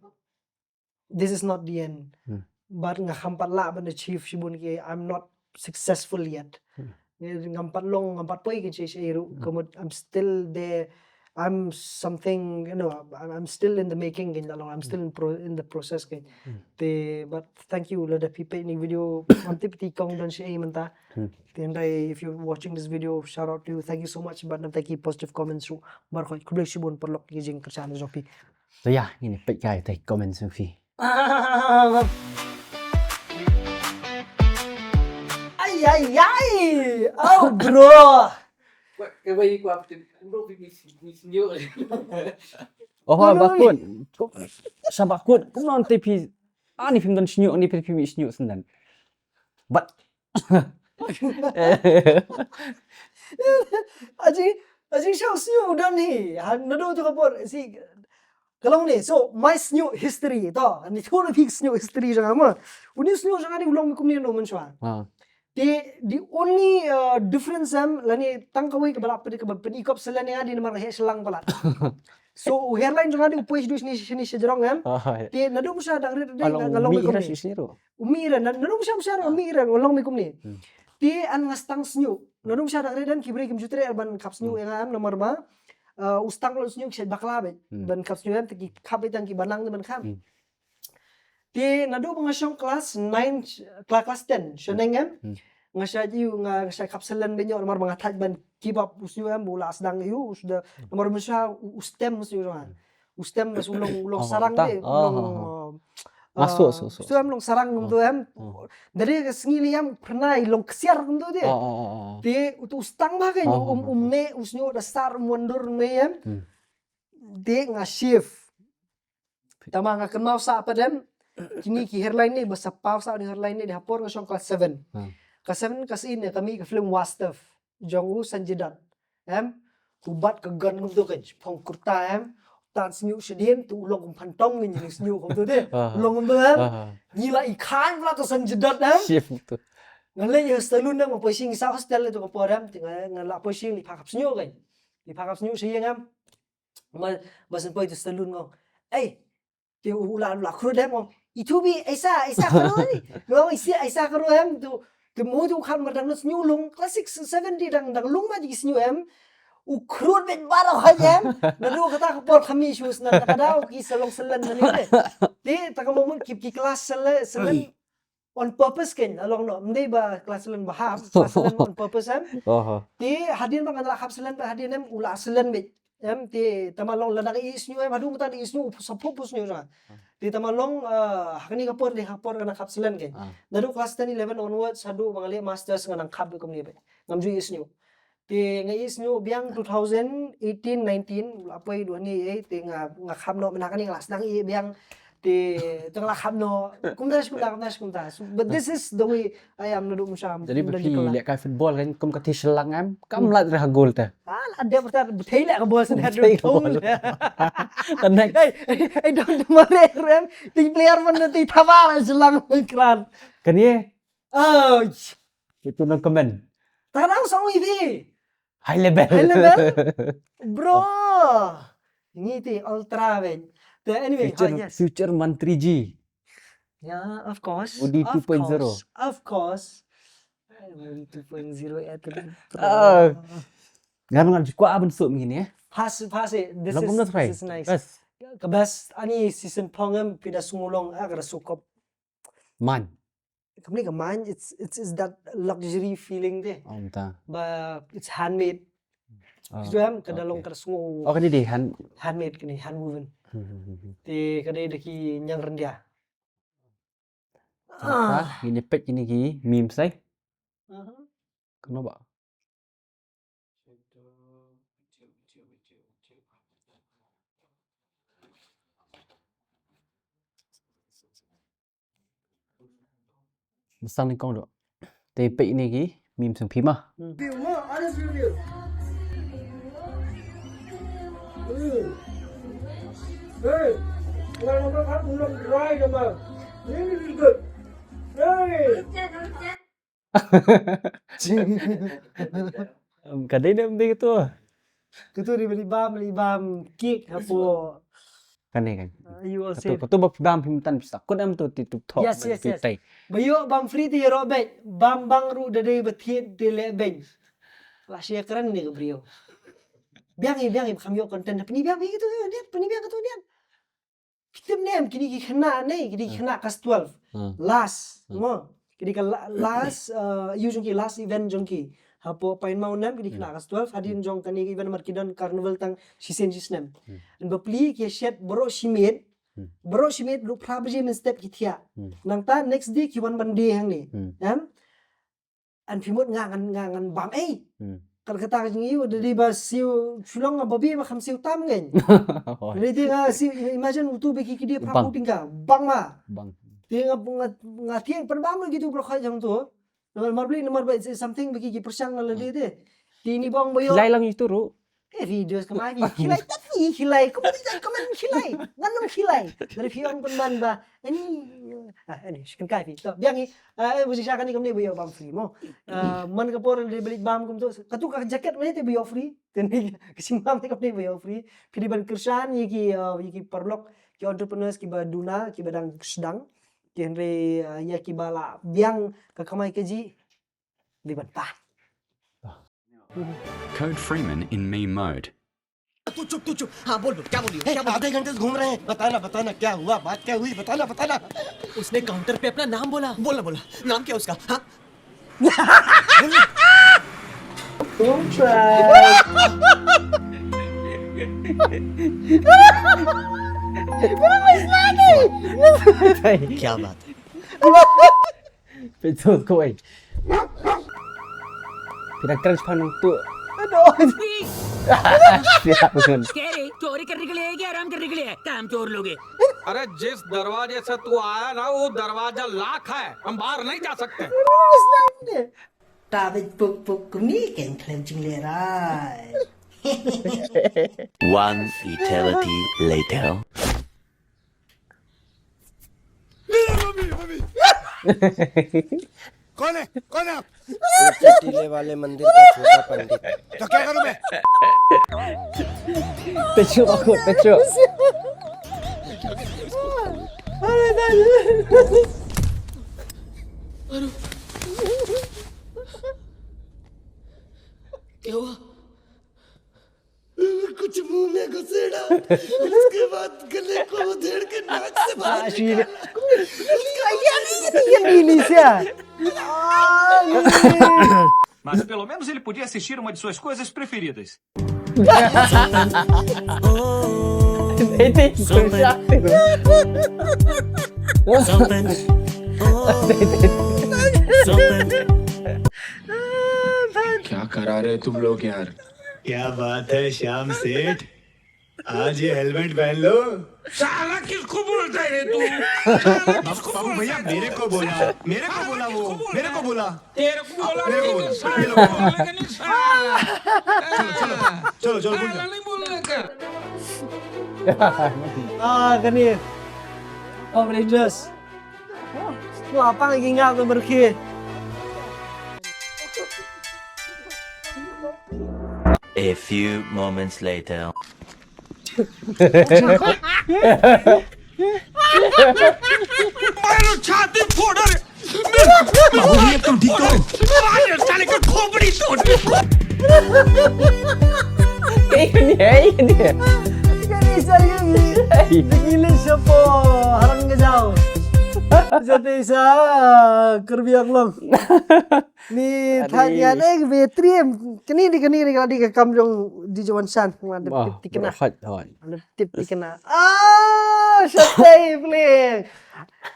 this is not the end. Hmm. But nga kham pat lah ban achieve shibun ki, I'm not successful yet. Hmm. Ngam pat long, ngam pat poi kein sha, sha ei ruh. Hmm. Ka mut, I'm still there. I'm something, you know, I'm, I'm still in the making kein, la long, I'm still in pro-, in the process kein. Hmm. Te, but thank you, lada phi peit ïa kane ka video, ngam tip phi kong don sha ei mynta. Hmm. Te hynrei, if you're watching this video, shout out to you. Thank you so much, bad na bynta ki positive comments ruh. Baroh khoit, khublei shibun paralok ïa ka jingkyrshan jong phi. Te ïa, ngin peit ïa kita ki comments jong phi. Ai, ai, ai. Oh, bro. Wait, wait, wait, wait, wait, wait, wait. Oh, ha, ba kut. Sa ba kut. Kumno te phi, ani phim don shñiuh, ani phim shñiuh shen. But aji, aji sha u shñiuh u don hi. Ha, naduh tu ka por, si, ka long ne, so, my shñiuh history, to, ani tu na phi shñiuh history jong nga mo. Uni shñiuh jong nga ni u long kumne no mynshuwa. Ha. Te, the only, uh, difference em, lane tang kawei kaba la pyn, kaba pynikop selen ïa nga dei namar nga heh shlang palat. So, u hairline jong nga dei u poi shaduh shane, shane shajrong em. Ah, ïa. Te, naduh mynshuwa dang rit, dei, nga, nga long mih kumne. Shi, shi ruh. U mih ïa nga, naduh mynshuwa, mynshuwa, u mih ïa nga, nga long kumne. Hmm. Te, an nga sdang shñiuh. Naduh mynshuwa dang rit em, ki briew kim ju treh ban khap shñiuh ïa nga em, namar ba, uh, u sdang la u shñiuh ki shait bakla beit. Hmm. Ban khap shñiuh em, te ki khap beit tang kiba nang te ban khap. Hmm. Te naduh ba nga shong class nine, kla-, class ten, shoneng em. Hmm. Nga shait ïoh, nga, nga shait khap selen beit ñiuh namar ba nga thait ban keep up u shñiuh em, ba u la sdang ïoh, u sdang, namar mynshuwa u, u stem u shñiuh jong nga. Hmm. U stem u long, u long sarang te, u long, uh, nga shu, shu, shu. U stem u long sarang kumto em. Hmm. Dei ka sngi lei em, pyrnai long ksiar kumto te. Oh, oh, oh, oh. Te uto u sdang bha kein, um, um ne, u shñiuh da sar, um wandur ne em. Hmm. Te nga shave. Tangba nga kynmaw sah pat em, kine ki hairline ne, ba sa paw sah ne hairline ne, dei ha por nga shong class seven. Hmm. Class seven, class eight ne, ka mih ka film Wastaf jong u Sanjay Dutt. Em, u bat ka gun kumto kein, phong kurta em, tan shñiuh shadien, te u long kum phantom kein, shñiuh kumto te. Ah. U long kumto em. Ah. Ngi la i khan pla to Sanjay Dutt em. Shave to. Nga leit ïa saloon em, nga poi sha ïing, sha hostel to ka por em, te nga, nga la poi sha ïing, leit phah khap shñiuh kein. Leit phah khap shñiuh sha ïing em. Ma, ba shen poi to saloon nga ong. Ei, te u la, u la khrud em ong. Itu bhi aisa, aisa karo ni. Nga ong aisa, aisa karo em to, te mo to kham mar dang lut shñiuh long. Class six, seven te dang, dang long ma ki shñiuh em. U khrud beit baroh khoit em. Naduh kata ka por kham mih shuh shen, na ka daw ki sa long selen na ne. Te ta ka moment ki, ki class selen, selen. On purpose kein, along no, ym dei ba class selen ba hap, class selen on purpose em. Aha. Te hadien ba nga la khap selen ba hadien em, u la selen beit. Em, te tangba long lada nga ïeh shñiuh em, haduh mynta nga ïeh shñiuh, sa phuh phuh shñiuh jong nga. Te tangba long, eh, ha kane ka por dei ha por nga nang khap selen kein. Ah. Naduh class ten, eleven onwards, haduh ba nga leh masters nga nang khap beit kumne beit. Ngam ju ïeh shñiuh. Te nga ïeh shñiuh biang two thousand eighteen nineteen, la poi duh ne ei, te nga, nga kham noh, mynta kane nga la sdang ïeh biang, te, te nga la kham noh, kumta shi kumta, kumta shi kumta. So, but this is the way I am, naduh mynshuwa. Jadi ba phi lehkai football kein, kum ka thei shlang em, kam lait re ha goal te. Ah, la dep ta, ba thei leh ka ball shen, bthei ka ball. The next. Ei, ei, ei, don't worry, rem, te player man te thaba la shlang kran. Kane? Oh. Itu nang comment. Tang nang song ïa phi. High level. High level? Bro. Ngi te ultra beit. Te anyway, future, ha, yes. Future Mantri ji. Yeah, of course. Modi two point zero. Of course. Of course. Modi two point zero at the, ah. Ngan ngan ju kwah ban suk mini, eh. Pass, pass it. This is, this is nice. Best. Ka best, ani season phong em, phi da sngewlong, ah, ka da suk kop. Man. Kumne ka man, it's, it's, it's that luxury feeling te. Ym ta. Ba it's handmade. Ah, shu em, ka da long, okay, ka da sngew. Oh, kane dei hand. Handmade kane, hand woven. Hmm, hmm, hmm, hmm. Te ka dei da ki ñiang ryndia. Sngewbha ngin ïa peit kine ki memes ai. Aha. Kano ba? Ba san nyngkong doh. Te peit kine ki memes jong phi ma. Hmm. Review, ma, honest review. Hmm. Hey, wala namar ka ulam dry namar. Really, really good. Hey. Em, ka dei ne em dei kato. Kato dei ba lip balm, lip balm kick hapoh. Kane kan. Ah, you all kato, said. Kato ba phi balm phi mynta phi sa kut em to ti tup thok. Yes, yes, yes. Ba ïoh balm free te ïaroh beit, balm bang ruh da dei ba thied te leh beiñ. La shi kren ne ka briew. Biang i, biang i, ba kham ïoh content. Pyni biang i kato, ne, pyni biang kato, ne. Phi tip ne em, kine ki khynnah ne, kine ki khynnah class twelve. Hmm. Last, hmm, mo. Kine ka la-, last, uh, ïoh jong ki last event jong ki. Hapoh Pine Mountain, kine ki khynnah class twelve, hadien jong kane ka event namar ki don carnival tang shisien shisnem. Hmm. Yn bapli ki shet baroh shi miet. Hmm. Baroh shi miet, ruh phra baje mynstep ki thiah. Hmm. Nangta next day ki wan ban die hangne. Hmm. Em? An phi mut nga ngan, nga ngan bam ei. Hmm. Kata kata ka jingïoh da dei ba siew shu long nga babe ba kham siew tam ngan. Hooid. Dei te nga siew, imagine utu ba ki ki die phra phew tyngka. Bang ma. Bang. Te nga, nga, nga thiang pynbam kitu ba khoit jong tu. Namar, namar balei, namar ba it's something ba ki ki pyrshang na lade te. Te ini bang ba ïoh. Lai lang itu ruh. Eh, videos ka mai, khilai tapi, khilai. Kumne jan kumne khilai. Ngan ym khilai. Dari phi ong pynban ba. Ani, ah, ani, shu kynkai phi. To, biang i, ah, eh, busi sha kane kumne ba ïoh balm free mo. Ah, man ka por dei ba lip balm kumto. Katu ka jacket mane te ba ïoh free. Kane ka singmam te kumne ba ïoh free. Phi dei ban kyrshan ïa ki, ah, ïa ki paralok, ki entrepreneurs kiba duna, kiba dang sdang. Ki hynrei, ah, ïa kiba la biang ka kamai kajih. Dei ban pan. Code Freeman in me mode. तू चुप, तू चुप। हाँ, बोल, बोल, क्या बोल रही हो? ए, क्या बोल रही हो? आधे घंटे से घूम रहे हैं। बताना, बताना, क्या हुआ? बात क्या हुई? बताना, बताना। उसने काउंटर पे अपना नाम बोला। बोला, बोला। नाम क्या उसका? हाँ? क्या बात है। Peit to ko ai. Phi dang kren shaphang nongtuh. Aduh. Siap, betul. Kya रे, चोरी करने के लिए है क्या आराम करने के लिए है? काम चोर लोग हैं। अरे, जिस दरवाजे से तू आया ना, वो दरवाजा लॉक है, हम बाहर नहीं जा सकते। Tabit puk puk kumi ken klem jinglehrai. One eternity later. मेरा मम्मी, मम्मी। कौन है? कौन है आप? ऊंचे टीले वाले मंदिर का छोटा पंडित। तो क्या करूं मैं? Pecho, aku pecho. क्या हुआ? कुछ मुंह में घुसेड़ा, उसके बाद गले को उधेड़ के नाक से बाहर निकाला। Kaya ni, kaya ni, Lisa. Mas pelo menos ele podia assistir uma de suas coisas preferidas. Ete, क्या करा रहे तुम लोग यार? क्या बात है श्याम सेठ, आज ये हेलमेट पहन लो। साला किसको बोलता है रे तू? साला किसको बोलता है? बाबू भैया, मेरे को बोला, मेरे को बोला वो, मेरे को बोला। तेरे को बोला, मेरे को बोला। साला बोलेगा नहीं, साला। चलो, चलो, चलो, बोल दो। साला नहीं बोलने का। Ah, kane. Power Rangers. Wah, apa lagi ngap tu berkhi? A few moments later. मारो छाती फोड़ रे। बाबू भैया, तुम ठीक तो हो? मारो साले का खोपड़ी तोड़। Ini, ini. Ini serius ni. Ini siapa? Harang ke jauh. Sa te sa, Karbi Anglong. Ni, tha, ïa, ne, be trim. Kani di, kani di, kani di ka kam jong di Jawan San. Wan da tip tikna. Wan da tip tikna. Ah, sa te play.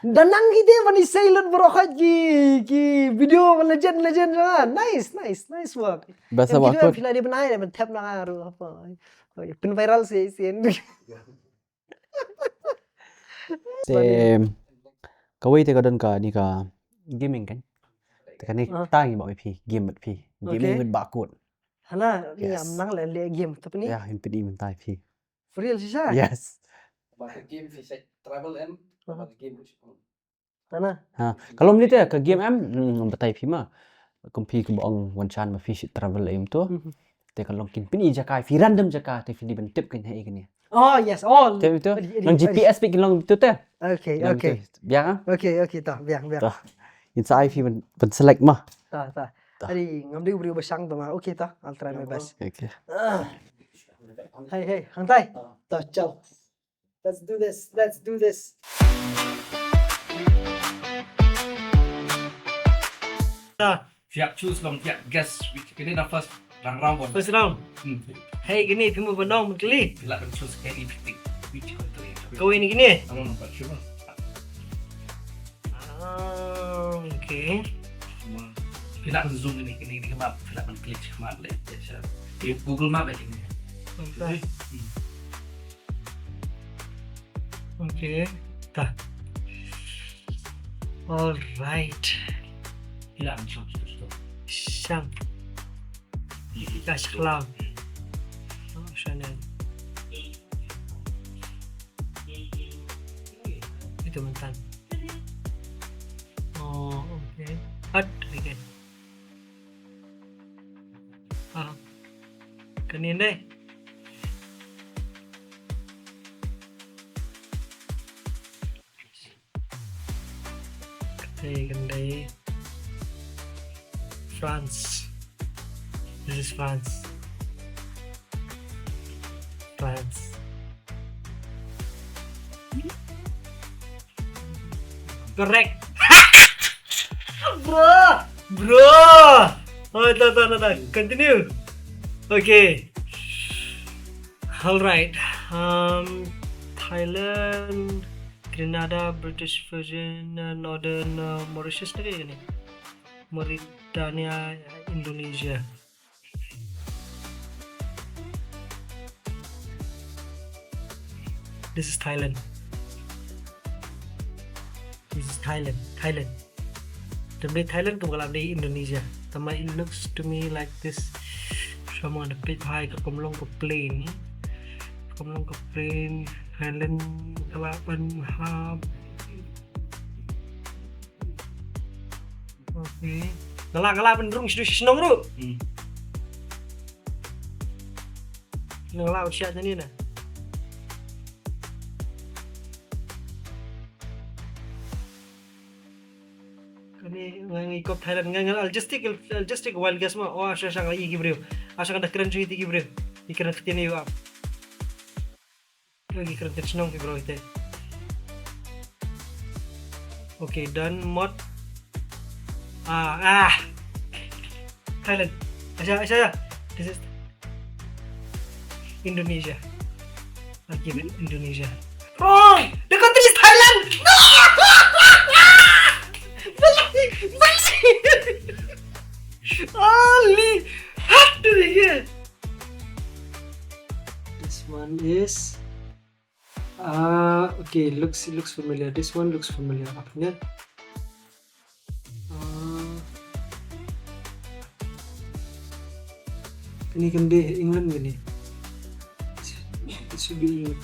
Da nang ki te ban isei lut baroh ki, ki video ban legend, legend jong nga. Nice, nice, nice work. Best work. Phi la dei ban ai, ban tap na nga ruh apa. Pyn viral seh, seh. Te kawei te ka don kane ka gaming kan. Te kane ta ngi ba phi game bad phi. Gaming with barcode. Hala, ni am nang le le game tu ni. Ya, in phi mynta phi. For real shisha? Yes. Ba ka game phi sa travel em, ba ka game phi. Tana. Ha, ka long ni te ka game em, hmm, batai phi ma. Kum phi kumba ong Wan San ma phi shi travel em tu. Te ka long kin pyni jaka, phi random jaka, te phi ni ban tip kan ha i kane. Oh, yes, oh. Te tu. Long G P S phi kin long tu te. Okay, okay. Biang. Okay, okay, ta, biang, biang. Ta. In sa ai phi ban, ban select ma. Ta, ta. Ari ngam dei u briew ba shang tu ma. Okay, ta. I'll try my best. Okay. Hey, hey, hang tai. Ta, chal. Let's do this. Let's do this. Phi hap choose long, phi hap guess which. Kane da first round, round one. First round. Hmm. Hey, kane phi mo ban ong kli. Phi lah ban choose any phi. Which country? Kawei na kine. Amo nampak sure. Ah, okay. Phi lah ban zoom ni, ni, ni map, phi lah ban klik map le. Google Map le ni. Okay. Hmm. Okay. Ta. All right. Phi lah ban choose tu. Shang. Ka shlam. Oh, Chanel. Itu mentan. Oh, okay. Hat again. Ah. Kane dei. Kane kan dei France. This is France. France. Correct. Bro, bro. Oh, ta, ta, ta, ta. Continue. Okay. All right. Um, Thailand, Grenada, British Virgin, uh, Northern, uh, Mauritius ne kane. Mauritania, Indonesia. This is Thailand. This is Thailand. Thailand. Tang dei Thailand, ka ba ka lah dei Indonesia. Tang ma, it looks to me like this. Sha ma nga da peit bha, ka kum long ka plain. Ka kum long ka plain. Thailand, ka lah ban hap. Okay. Nga lah, nga lah ban rung sha shnong ruh. Hmm. Nga lah ban shah jani na. Kane nga, nga ikop Thailand, nga, nga, I'll just take, I'll just take a wild guess ma. Oh, asha, asha nga ïohi ki briew. Asha nga da kren shuh ïa ki briew. Ki kren ktien ïa u ap. Lagi kren ktien shnong ki bro ite. Okay, done. Mot. Ah, ah. Thailand. Asha, asha, asha. This is Indonesia. I'll give it Indonesia. Wrong! The country is Thailand! No! Balik! Balik! Ali! Hot to the here! This one is, uh, okay, looks, it looks familiar. This one looks familiar. Apa ni? Uh, kane kan dei England kane. It should be England.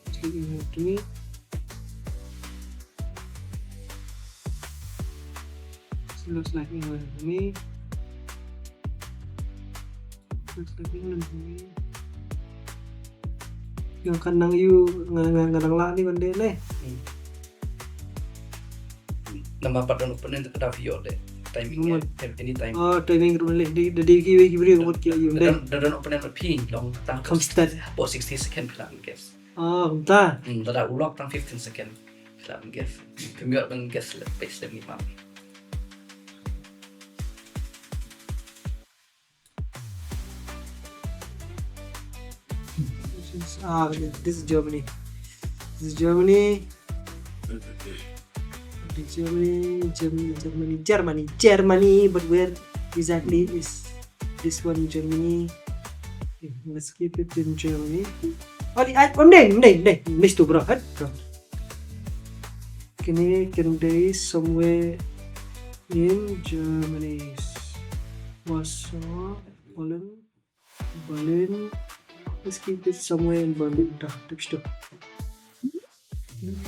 It should be England to me. It looks like England to me. Looks like England to me. Nga kan nang ïoh, nga, nga, nga nang lah ni ban dei ne. Hmm. Namar pat don opponent ka da phi ïoh dei. Timing, eh, anytime. Oh, timing ruh leh dei, dei, dei kiwei ki briew ka mut ki ïoh dei. Da don, da don opponent pat phi long tang. Kham start. Hapoh sixty second phi lah ban guess. Oh, kumta. Hmm, lada u lock tang fifteen second. Tam guess. Pynmih ban guess le page le mi mam. Ah, this is Germany. This is Germany. This is Germany, Germany, Germany, Germany, Germany. But where exactly is this one, Germany? Okay, let's keep it in Germany. Oh, I, I'm there, I'm there, I'm there. Miss tu, bro. Hut, bro. Kine, kine somewhere in Germany. Warsaw, Poland, Berlin. Let's keep it somewhere in Berlin. Dah, dah, dah.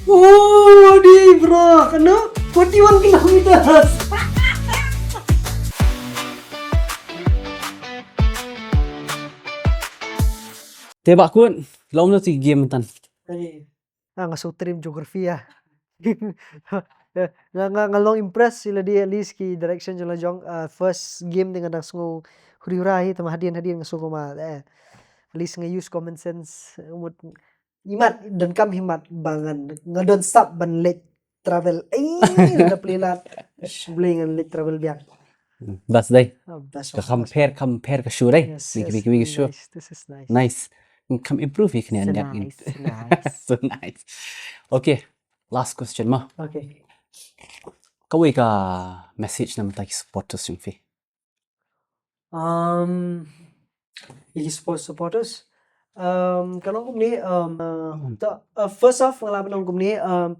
Oh, di, bro, kano? Forty-one kilometers. Te Bah Kut, lom no ti game tan. Ani. Ah, nga sngewthuh geography ah. Nga, nga, nga long impress ïa lade, at least ki direction jong la jong, ah, first game te nga dang sngew huri hura hi, te ma hadien hadien nga sngew kumba, eh, at least nga use common sense, eh, mut imat, donkam hi mat ba ngan, nga don sap ban leit travel. Eh, na pli lat. Sh, blei ngan leit travel biang. Bas dei. Ah, bas, ka bas, compare, compare ka shu dei. Yes, ni yes, kiwi kiwi ka shu. Nice. This is nice. Nice. Kam improve ïa kane. So nice, nice. So nice. Okay. Last question mo. Okay. Kawei ka message na bynta ki supporters jong phi. Um, ïa ki support, supporters. Um, kan ong kumne, um, uh, ta, uh, first off, nga lah ban ong kumne, um,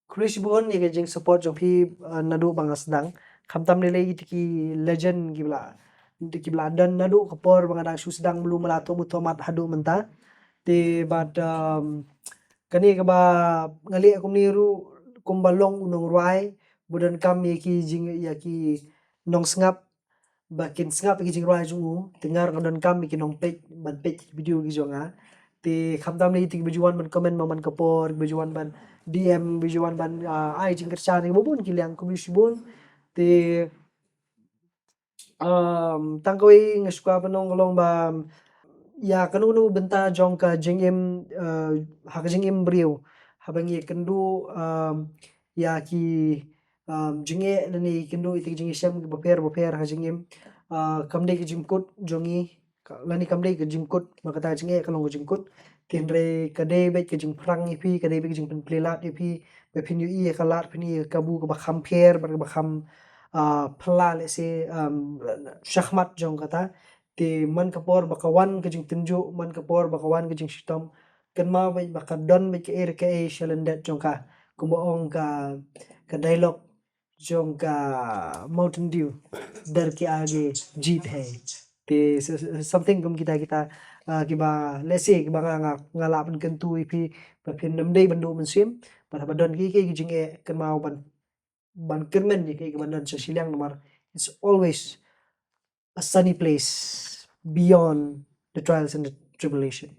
khublei shibun ïa ka jingsupport jong phi, uh, naduh ba nga sdang. Khamtam lei lei ïa ki legend kiba la, kiba la don naduh ka por ba nga dang shu sdang mluh mala, to mut to mat haduh mynta. Te bad, um, kane kaba nga leh kumne ruh kumba long u nongrwai, ba donkam ïa ki jing, ïa ki nongsngap ba kin sngap ïa ki jingrwai jong u, te nga ruh nga donkam ïa ki nongpeit ban peit ki video ki jong nga. Te khamtam lei ïa ki ba ju wan ban comment man man ka por, ba ju wan ban D M, ba ju wan ban, ah, ai jingkyrshan ïa ki ba bun ki liang, khublei shibun. Te Um, tang kawei nga shu kwah ban ong ka long ba, um, ïa kano kano bynta jong ka jingim, uh, ha ka jingim briew, haba ngi ïakynduh, um, ïa ki, um, jingeh lane ïakynduh ïa ki jingïashem kiba pher ba pher ha ka jingim, uh, kam dei ka jingkut jong ngi, ka, lane kam dei ka jingkut, ba kata ka jingeh ka long ka jingkut. Te hynrei ka dei beit ka jingpyrshang ïa phi, ka dei beit ka jingpynplie lad ïa phi, ba phin ïohi ïa ka lad, phin ïohi ïa ka kabu kaba kham pher bad kaba kham, ah, phylla, let's say, um, shakhmat jong kata. Te man ka por ba ka wan ka jingtynjuh, man ka por ba ka wan ka jingshitom, kynmaw beit ba ka don beit kaei re kaei sha lyndet jong ka. Kumba ong ka, ka dialogue jong ka Mountain Dew, "डर के आगे जीत है." Te s-, s-, something kum kita kita, ah, kiba, let's say, kiba nga, nga, nga lah ban kyntu ïa phi ba phin ym dei ban duh mynsiem, bad haba don kiei kiei ki jingeh, kynmaw ban, ban kyrmen ïa kiei kiba don sha shiliang namar it's always a sunny place beyond the trials and the tribulation.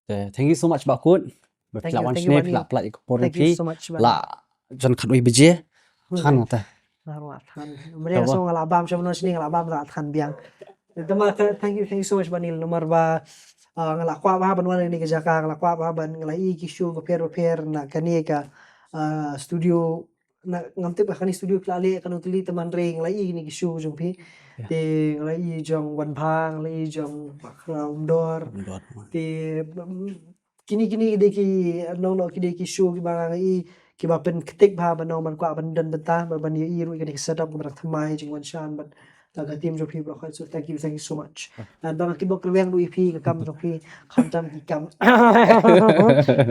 Eh, thank you so much, Bah Kut. Ba phi lah wan shane, phi lah pynlait ïa ka por jong phi. Thank you so much, Bah. La jan khatwei baje. Than te. Nga ruh nga than. Mane nga sngew nga lah bam sha ban wan shane, nga lah bam, nga lah than biang. Te ma, thank you, thank you so much, Bah Neil. Namar ba, ah, nga la kwah bha ban wan ha kane ka jaka, nga la kwah bha ban, nga la ïohi ki show bapher bapher na kane ka, ah, studio. Na, ngam tip ba kane studio phi la leh kano tylli, te hynrei nga la ïohi kine ki show jong phi. Te nga la ïohi jong Wanbha, nga la ïohi jong Bah Khraw Umdor. Te, mm, kine, kine ki dei ki, nong nong ki dei ki show kiba nga ïohi kiba pynktik bha ban ong ban kwah ban don bynta, ban, ban ïohi ruh kane ka setup kaba thymmai jingwan shan bad, uh, ka team jong phi baroh. So thank you, thank you so much. Bad ba nga kyrpad kyrweng ruh ïa phi ka kam jong phi, khamtam ki kam.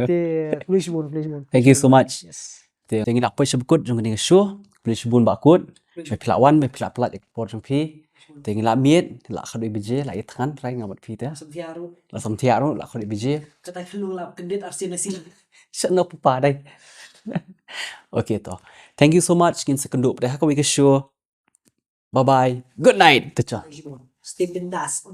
Te, khublei shibun, khublei shibun. Thank you so much. Yes. Te, te ngi la poi sha ba kut jong kane ka show. Khublei shibun Bah Kut. Ba phi la wan, ba phi la pynlait ïa ka por jong phi. Te ngi la miet, la khatwei baje, la ïa thngan trai nga bad phi te. La samthiah ruh, la khatwei baje. Kata ka lung la kyndit arsien arsien. Sha no papa dei. Okay to. Thank you so much, ngin sa kynduh pat ha kawei ka show. Bye bye. Good night. Te cha. Stay bindas.